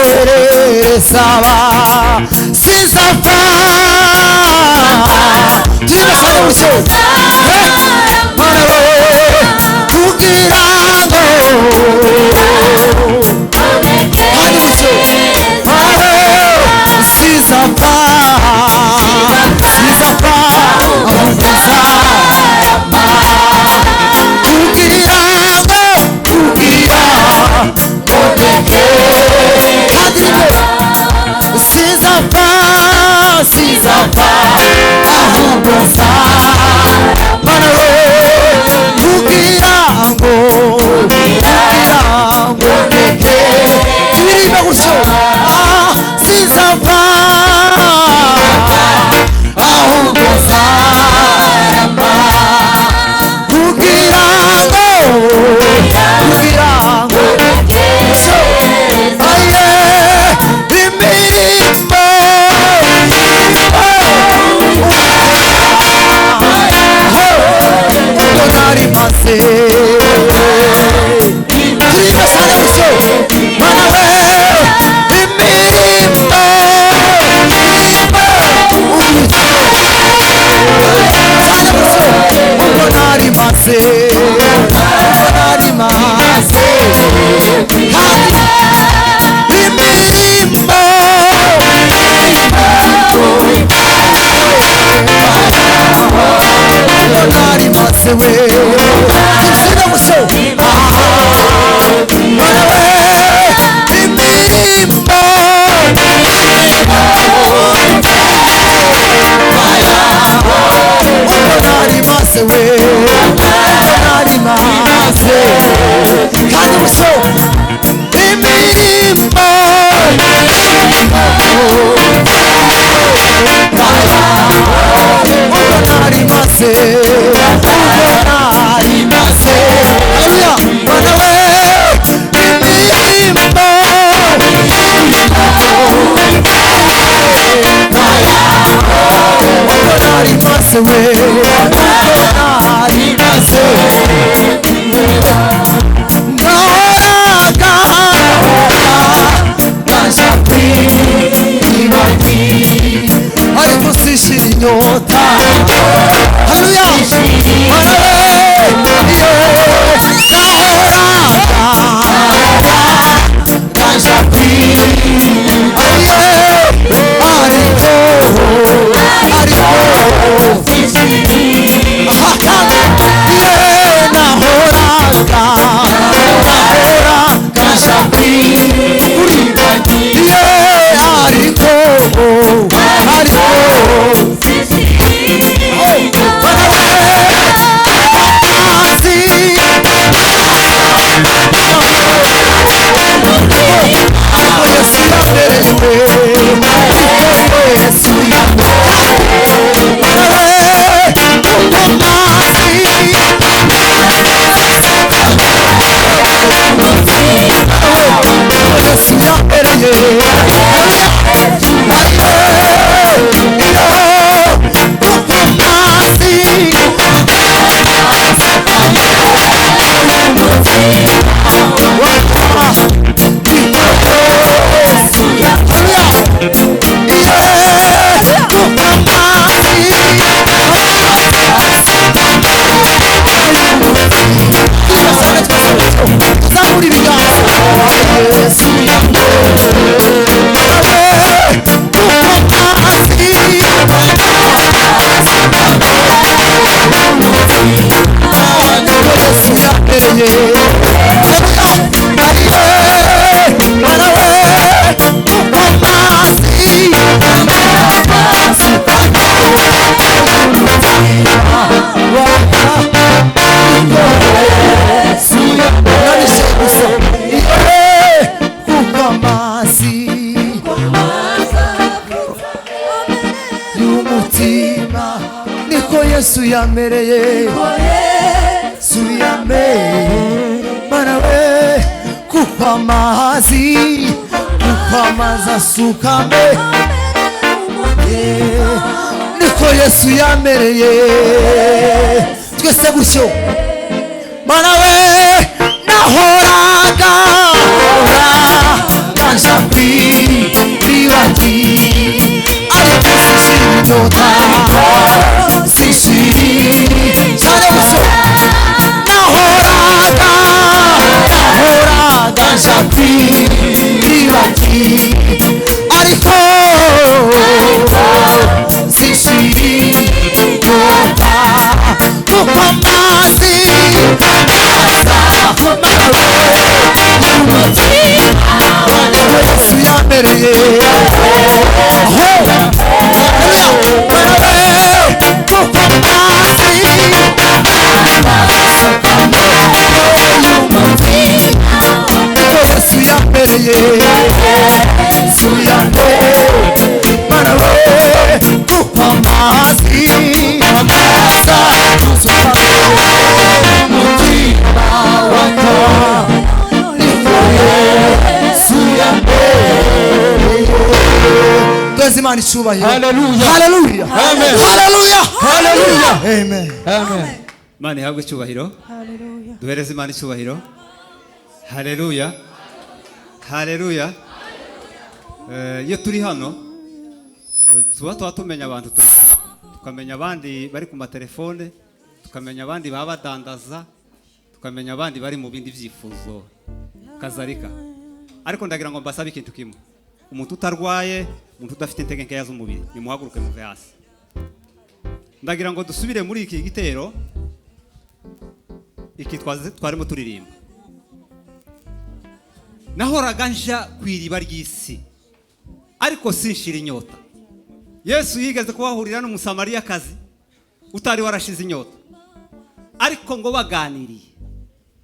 mbonekerezaba sinzapfa turibasane gutyo Mana we kugira ngo kandi gutyo Mana sinzapfa sinzapfa ahubwo nzarama kugira ngo kugira kandi rimwe sinzapfa sinzapfa ahubwo nzarama we kugira ngo ndeke turirimba gutyo sinzapfa ahubwo nzarama kugira ngo gutyo aye imirimo ubwo nari maze turirimba cyane gutyo Mana we imirimo cyane gutyo ubwo nari maze ubwo nari maze kandi imirimo ubwo nari maze we turirimba gutyo Mana we imirimo ubwo nari maze we ubwo nari maze kandi gutyo imirimo ubwo nari maze ubwo nari maze haleluya Mana we imirimo ubwo nari maze we ubwo nari maze nahoraga ngaja kwibagi ariko sishira inyota haleluya Mana we iyo nahoraga ngaja aye ariko ariko aha kandi iye nahoraga nahoraga ngaja iye ariko ariko Mana we amazi ariko Yesu yambereye ariko Yesu yambereye Mana we kuko amazi Yesu yambereye iyo kuko amazi Y'umutima niko Yesu yamereye Yesu yamereye Mana we kuko amazi asukame niko Yesu yamereye twese gutyo Mana we nahoraga Nkaja kwibaki ariko zishirikota kuko amazi Yesu yambereye kuko amazi Yesu yambereye Yesu yambereye Mana we kuko amazi amaza umutima wako Yesu yambereye. Tuweze Imana icyubahiro. Hallelujah. Hallelujah. Amen. Hallelujah. Hallelujah. Amen. Amen. Imana ihabwe icyubahiro. Hallelujah. Duhereze Imana icyubahiro. Haleluya. Haleluya. Iyo turi hano tuba tumenya abantu, tukamenya abandi bari ku matelefone, tukamenya abandi baba badandaza, tukamenya abandi bari mu bindi byifuzo kazarika. Ariko ndagira ngo mbasabe ikintu kimwe. Umuntu utarwaye, umuntu udafite intege nkeya z'umubiri, nimuhaguruke muve hasi. Ndagira ngo dusubire muri iki gitero iki twarimo turirimba. Nahoraga nja ku iriba ry'isi ariko sinshira inyota. Yesu yigeze kubahurira n'umusamariyakazi utari warashize inyota, ariko ngo baganiriye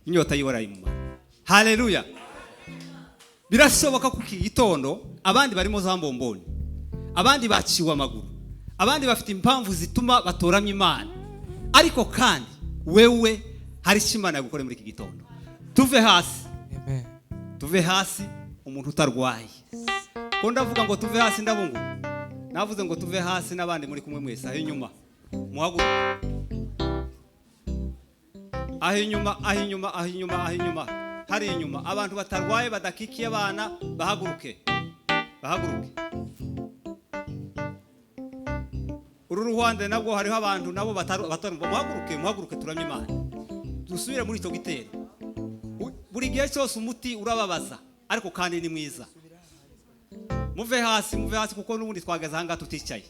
inyota yiwe arayimumara. Haleluya. Birashoboka ko iki gitondo abandi barimo za mbomboni, abandi baciwe amaguru, abandi bafite impamvu zituma batoramya Imana, ariko kandi wewe hari icyo Imana yagukore muri iki gitondo. Tuve hasi. Amen. Tuve hasi umuntu utarwaye. Ko ndavuga ngo tuve hasi ndabungu. Navuze ngo tuve hasi n'abandi muri kumwe mwese aho inyuma. Muhaguruke. Aho inyuma, aho inyuma, aho inyuma, aho inyuma. Hari inyuma abantu batarwaye badakikiye abana bahaguruke. Bahaguruke. Uru ruhande nabwo hariho abantu nabo batarumva. Muhaguruke, muhaguruke turamye Imana. Dusubire muri icyo gitero. Buri gihe cyose umuti urababaza ariko kandi ni mwiza. Muve hasi, muve hasi kuko n'ubundi twageze aha ngaha tuticaye.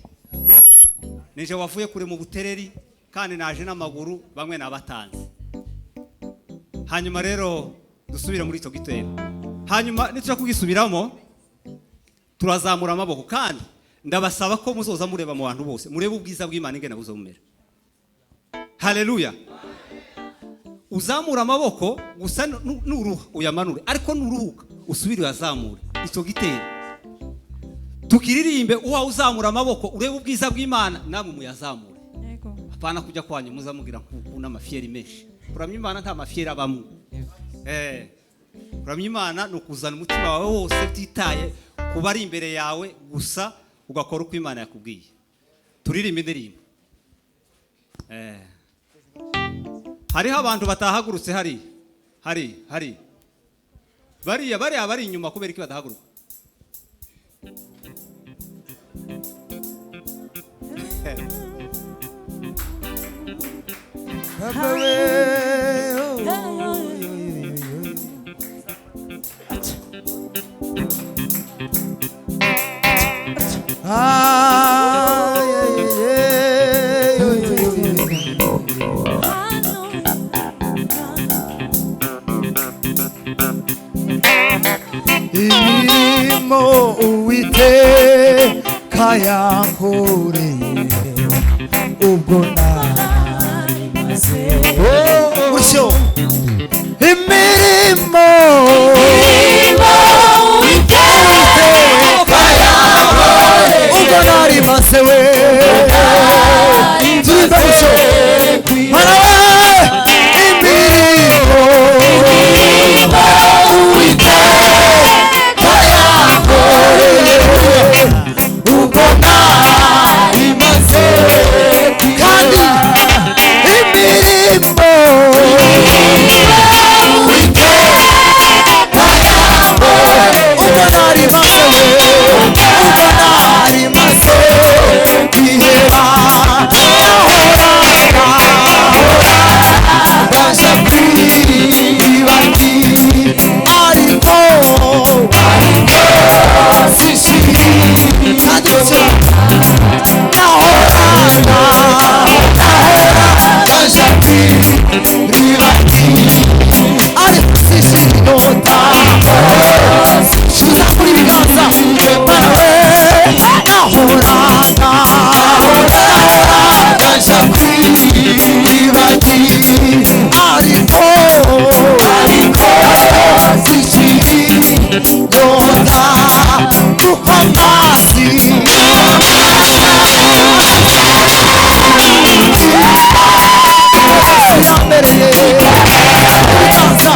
Nije wavuye kure mu butereri kandi naje n'amaguru, bamwe nabatanze. Hanyuma rero dusubire muri icyo gitero. Hanyuma nituja kugisubiramo turazamura amaboko, kandi ndabasaba ko muzoza mureba mu bantu bose, murebe ubwiza bw'Imana ingene buzomera. Haleluya. Uzamura amaboko gusa nuruha uyamanure, ariko nuruhuka usubire uyazamure. Icyo gitero tukiririmbe, uwa uzamura amaboko urebe ubwiza bw'Imana namwe muyazamure. Yego. Apana kujya kwanyu muzamugira nkuku n'amafiyeri menshi. Kuramya Imana nta mafiyeri abamwe. Kuramya Imana ni ukuzana umutima wawe wose utitaye kuba ari imbere yawe gusa, ugakora uko Imana yakubwiye. Turirimbe indirimbo. Hariho abantu batahagurutse hari hari hari bariya bariya bari inyuma, kubera iki badahaguruka? Imirimo Uwiteka yankoreye ubwo nari maze gutyo. Imirimo Uwiteka yankoreye ubwo nari maze we turimba gutyo. Mana we imirimo Uwiteka yankoreye ubwo nari maze, kandi imirimo Uwiteka Nyota kuko amazi yambereye ibiganza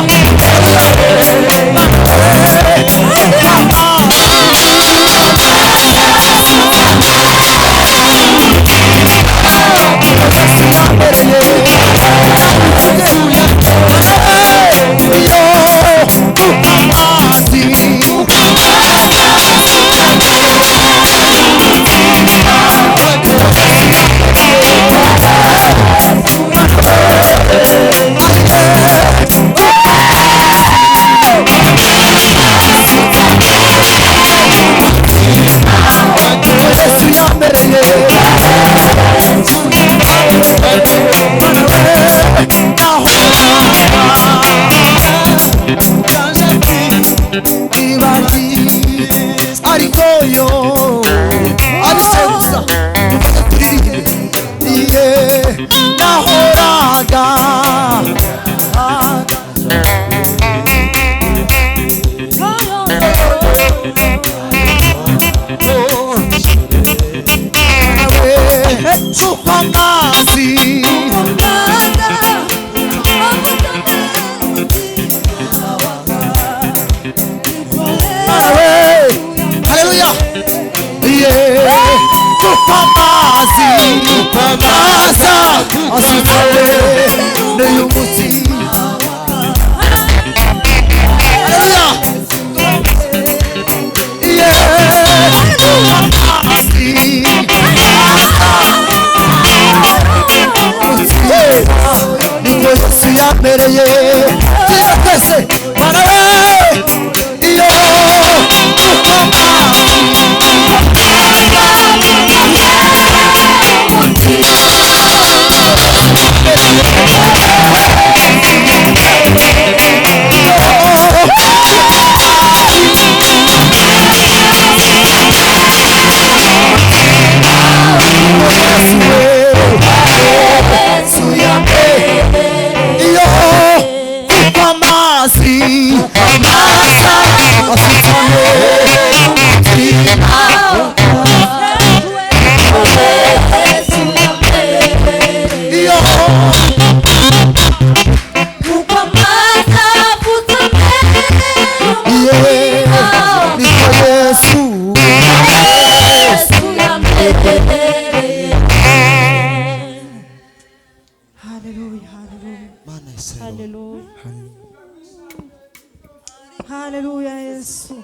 Hallelujah, Yesu.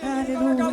Hallelujah.